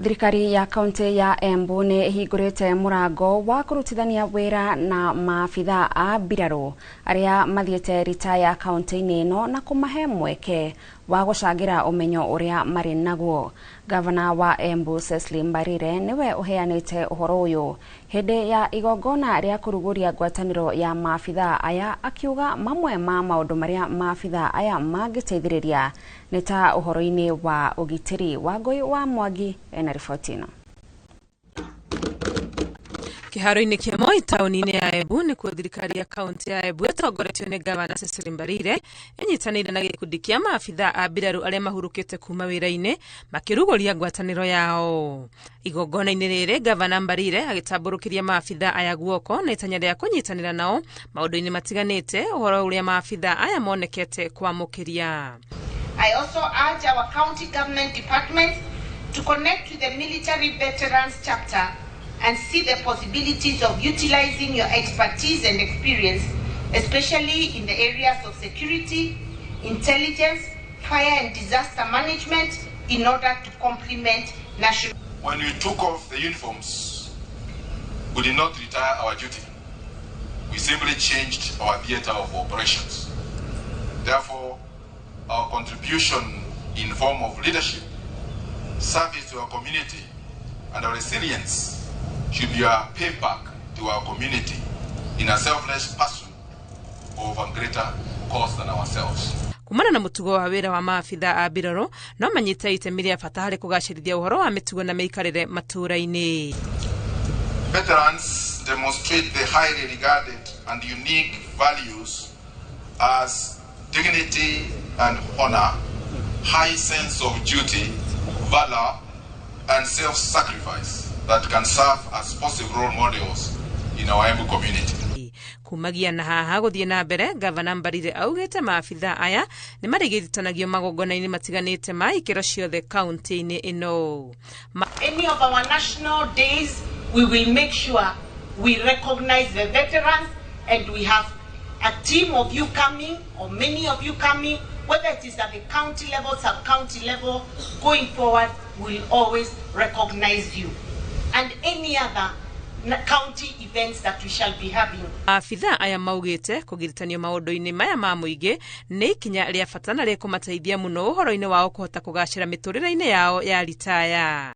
Thirikari ya kaunti ya Embu nĩ ĩhingũrĩte mũrango wa kũrutithania wĩra na maabitha a mbirarũ arĩa mathiĩte ritaya kaunti-inĩ ĩno na kũmahe mweke wa gũcangĩra ũmenyo ũrĩa marĩ naguo. Gavana wa Embu Cecily Mbarire nĩwe ũheanĩte ũhoro ũyũ hĩndĩ ya igongona rĩa kũrugũria ngwatanĩro ya maabitha aya, akiuga mamwe ma maũndũ marĩa maabitha aya mangĩteithĩrĩria nĩ ta ũhoro-inĩ wa ũgitĩri. Wangũi wa Mwangi ena riboti ĩno. Kĩharo-inĩ kĩa Moi taũni-inĩ ya Embu nĩkuo thirikari ya kaunti ya Embu ĩtongoretio nĩ gavana Cecily Mbarire ĩnyitanĩire na gĩkundi kĩa maabitha a mbirarũ arĩa mahurũkĩte kuma wĩra-inĩ makĩrugũria ngwatanĩro yao. Igongona-inĩ rĩrĩ, gavana Mbarire agĩtambũrũkĩria maabitha aya guoko na itanya rĩa kũnyitanĩra nao maũndũ-inĩ matiganĩte, ũhoro ũrĩa maabitha aya monekete kwamũkĩria. I also urge our county government departments to connect with the military veterans chapter and see the possibilities of utilizing your expertise and experience, especially in the areas of security, intelligence, fire and disaster management, in order to complement national. When we took off the uniforms, we did not retire our duty. We simply changed our theater of operations. Therefore, our contribution in form of leadership, service to our community, and our resilience should be our payback to our community in a selfless pursuit of a greater cause than ourselves. Kumana na mũtugo wa wĩra wa maabitha a mbirarũ, no manyite itemi rĩa bata harĩ kũgacĩrithia ũhoro wa mĩtugo na mĩikarĩre matũũra-inĩ. Veterans demonstrate the highly regarded and unique values as dignity and honor, high sense of duty, valor, and self-sacrifice that can serve as positive role models in our Embu community. Kumagia na haha gũthiĩ na mbere, gavana Mbarire augĩte maabitha aya nĩ marĩgĩritanagio magongona-inĩ matiganĩte ma ikĩro ciothe kaunti-inĩ ĩno. Any of our national days, we will make sure we recognize the veterans and we have a team of you coming, or many of you coming, whether it is at the county level, sub-county level, going forward, we'll always recognize you. And any other county events that we shall be having. Maabitha aya maugĩte kũgiritanio maũndũ-inĩ maya ma mũingĩ nĩ ikinya rĩa bata na rĩkũmateithia mũno ũhoro-inĩ wao kũhota kũgacĩra mĩtũrĩre-inĩ yao ya ritaya.